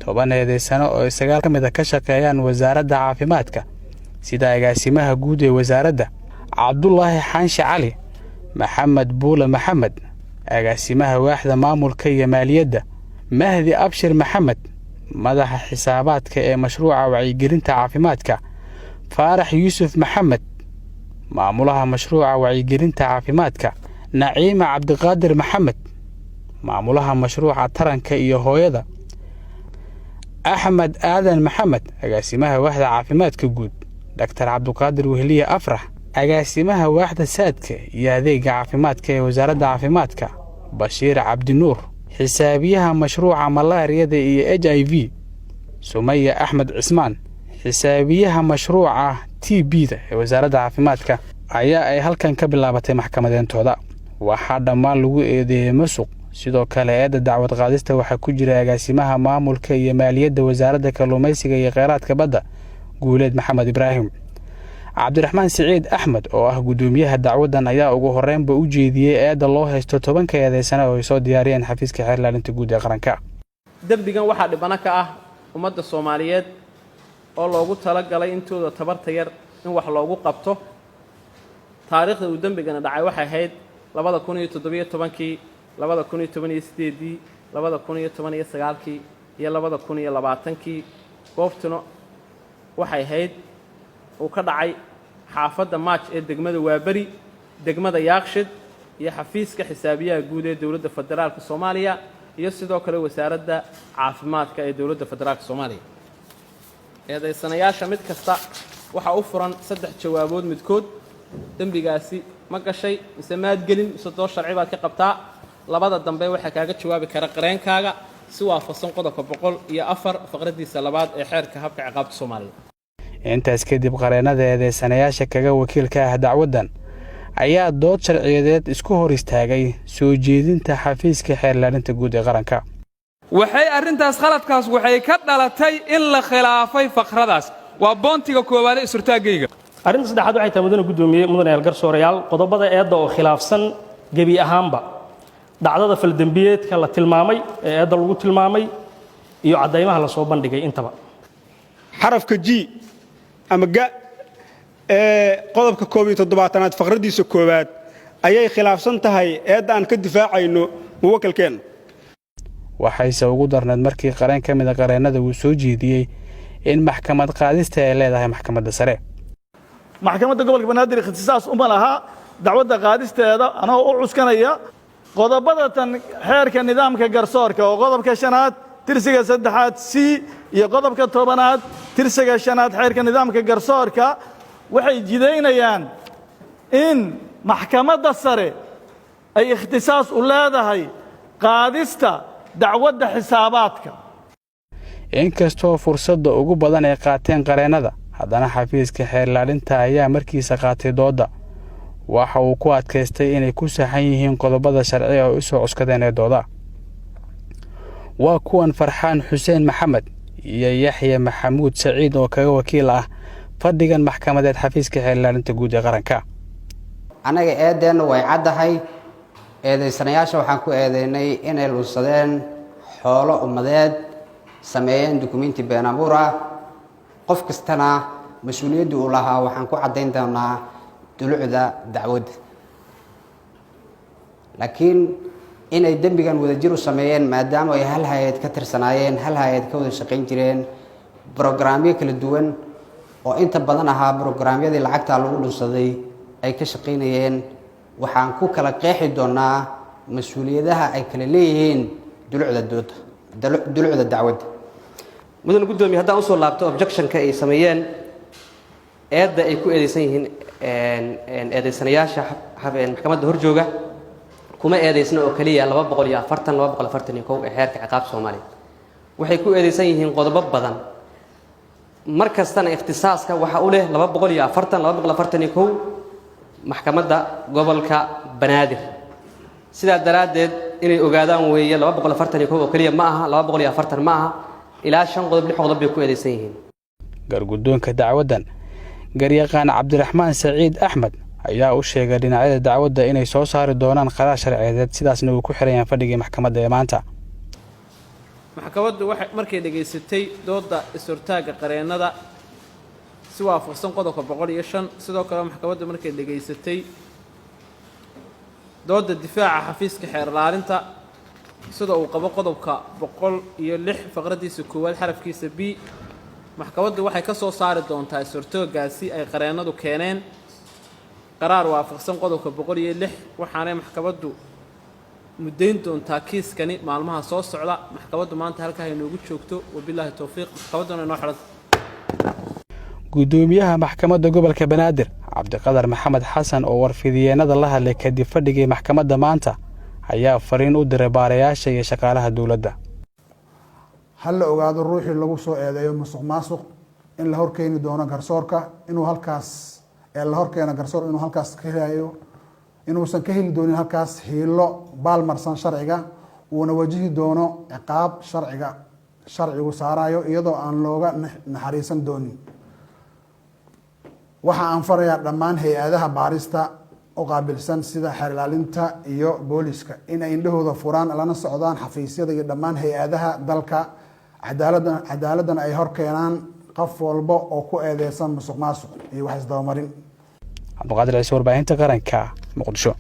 10 eedeysano oo ay 9 ka mid ah ka shaqeeyaan wasaaradda caafimaadka, sida agaasimaha guud ee wasaaradda Cabdulaahi Xaanshi Cali, Maxamed Buule Maxamed, agaasimaha waaxda maamulka iyo maaliyadda, Mahdi Abshir Maxamed, madaxa xisaabaadka ee mashruuca wacyigelinta caafimaadka, Faarax Yuusuf Maxamed, maamulaha mashruuca wacyigelinta caafimaadka, Naciima Cabdiqaadir Maxamed, maamulaha mashruuca taranka iyo hooyada, Axmed Aadan Maxamed, agaasimaha waaxda caafimaadka guud, Dhaktar Cabdiqaadir Wehliye Afrax, agaasimaha waaxda saadka iyo adeega caafimaadka ee wasaaradda caafimaadka, Bashiir Cabdinuur, xisaabiyaha mashruuca malaariyada iyo HIV, Sumaya Axmed Cismaan, xisaabiyaha mashruuca TB-da ee wasaaradda caafimaadka, ayaa ay halkan ka bilaabatay maxkamadeentooda. Waxaa dhammaan lagu eedeeyey musuq. Sidoo kale eedda dacwad qaadista waxaa ku jira agaasimaha maamulka iyo maaliyadda wasaaradda kalluumaysiga iyo kheyraadka badda, Guuleed Maxamed Ibraahim. Cabdiraxmaan Siciid Axmed oo ah guddoomiyaha dacwaddan ayaa ugu horreynba u jeediyey eedda loo haysto 10-ka eedeysane oo ay soo diyaariyeen xafiiska xeer ilaalinta guud ee qaranka. Dembigan waxaa dhibano ka ah ummadda Soomaaliyeed oo loogu talagalay intooda tabarta yar in wax loogu qabto. Taariikhda uu dembigana dhacay waxay ahayd 2017-kii, 2018-dii, 2019-kii iyo 2020-kii. Goobtuna waxay ahayd uu ka dhacay xaafadda Maaj ee degmada Waaberi, degmada Yaaqshid, iyo xafiiska xisaabiyaha guud ee dowladda federaalka Soomaaliya iyo sidoo kale wasaaradda caafimaadka ee dowladda federaalka Soomaaliya. Eedaysanayaasha mid kasta waxaa u furan saddex jawaabood midkood: dembigaasi ma gashay mise maad gelin, mise dood sharci baad ka qabtaa? Labada dambe waxaa kaaga jawaabi kara qareenkaaga si waafaqsan qodobka 104 faqraddiisa labaad ee xeerka habka ciqaabta Soomaaliya. Intaas kadib, qareennada eedeysanayaasha kaga wakiilka ah dacwaddan ayaa dood sharciyadeed isku hor istaagay soo jeedinta xafiiska xeer ilaalinta guud ee qaranka. Waxay arrintaas khaladkaas waxay ka dhalatay in la khilaafay faqradaas. Waa point-iga koowaade isurtaaggayga. Arrinta saddexaad waxay tahay, mudane guddoomiye, mudane garsoorayaal, qodobada eedda oo khilaafsan gebi ahaanba dhacdada faldembiyeedka la tilmaamay ee eedda lagu tilmaamay iyo caddaymaha la soo bandhigay intaba. Xarafka G ama ga ee qodobka 71-aad faqraddiisa koowaad ayay khilaafsan tahay eedda aan ka difaacayno muwakalkeenna. Waxayse ugu darneed markii qareen ka mida qareennada uu soo jeediyey in maxkamad qaadista ay leedahay maxkamadda sare. Maxkamadda gobolka Banaadir ikhtisaas uma laha dacwadda qaadisteeda, anagoo u cuskanaya qodobada tan xeerka nidaamka garsoorka oo qodobka shanaad tirsiga saddexaad C iyo qodobka 10-aad tirsiga shanaad xeerka nidaamka garsoorka. Waxay jidaynayaan in maxkamadda sare ay ikhtisaas u leedahay qaadista dacwadda xisaabaadka. Inkastoo fursadda ugu badan ay qaateen qareennada, haddana xafiiska xeer ilaalinta ayaa markiisa qaatay doodda. Waxa uu ku adkaystay inay ku saxan yihiin qodobada sharciga oo u soo cuskadeen eedooda. Waa kuwan Farxaan Xuseen Maxamed iyo Yaxya Maxamuud Saciid oo kaga wakiil ah fadhigan maxkamadeed xafiiska xeer ilaalinta guud ee qaranka. Annaga eeddeenna way caddahay. Eedaysanayaasha waxaan ku eedeynay inay lunsadeen xoolo ummadeed, sameeyeen dukumenti been abuur ah. Qof kastana mas-uuliyadda uu lahaa waxaan ku caddayn doonaa dulucda dacwadda, laakiin inay dembigan wadajir u sameeyeen, maadaama ay hal hay-ad ka tirsanaayeen, hal hay-ad ka wada shaqayn jireen, brograamyo kala duwan oo inta badan ahaa brograamyadii lacagtaa lagu dhunsaday ay ka shaqaynayeen, waxaan ku kala qeexi doonaa mas-uuliyadaha ay kala leeyihiin dulucda dooda, dulucda dacwadda. Mudane guddoomiye, haddaan usoo laabto objection-ka ay sameeyeen, eedda ay ku eedeysan yihiin eedeysanayaasha maxkamadda horjooga, kuma eedeysna oo keliya 240, 241 ee xeerka ciqaabta Soomaaliya. Waxay ku eedeysan yihiin qodobo badan. Mar kastana ikhtisaaska waxaa u leh 240, 241 maxkamadda gobolka Banaadir. Sidaa daraaddeed inay ogaadaan weeye, 241 oo keliya ma aha, 240 ma aha, ilaa shan qodob, lix qodob bay ku eedeysan yihiin. Garguddoonka dacwaddan, garyaqaan Cabdiraxmaan Saciid Axmed, ayaa u sheegay dhinacyada dacwadda inay soo saari doonaan qaraar sharciyeed, sidaasna uu ku xirayaan fadhigii maxkamadda ee maanta. Maxkamaddu waxay markay dhegaysatay doodda is-hortaagga qareennada si waafaqsan qodobka 105, sidoo kale maxkamaddu markay dhegaysatay doodda difaaca xafiiska xeer ilaalinta sida uu qabo qodobka 106 faqraddiisa koowaad xarafkiisa b, maxkamaddu waxay ka soo saari doontaa is-hortooggaasi ay qareennadu keeneen qaraar waafaqsan qodobka 106, waxaanay maxkamaddu muddayn doontaa kiiskani maalmaha soo socda. Maxkamaddu maanta halkaa inoogu joogto. Wabilaahi towfiiq. Maxkamadduna inoo xidhanta. Guddoomiyaha maxkamadda gobolka Banaadir, Cabdiqadar Maxamed Xasan, oo warfidyeenada la hadlay kadib fadhigii maxkamadda maanta, ayaa fariin u diray baarayaasha iyo shaqaalaha dowladda. Ha la ogaado, ruuxii lagu soo eedeeyo musuq maasuq in la horkeeni doono garsoorka, inuu halkaas ee la horkeeno garsoor, inuu halkaas ka helayo, inuusan ka heli doonin halkaas hiilo baalmarsan sharciga, uuna wajihi doono ciqaab sharcigu saarayo, iyadoo aan looga naxariisan doonin. Waxa aan farayaa dhammaan hay-adaha baarista u qaabilsan sida xeer ilaalinta iyo booliska in ay indhahooda furaan, lana socdaan xafiisyada iyo dhammaan hay-adaha dalka, cadaaladana ay hor keenaan qof walba oo ku eedeysan musuq maasuq iyo wax isdabamarin. Cabdiqaadir Ciise, warbaahinta qaranka, Muqdisho.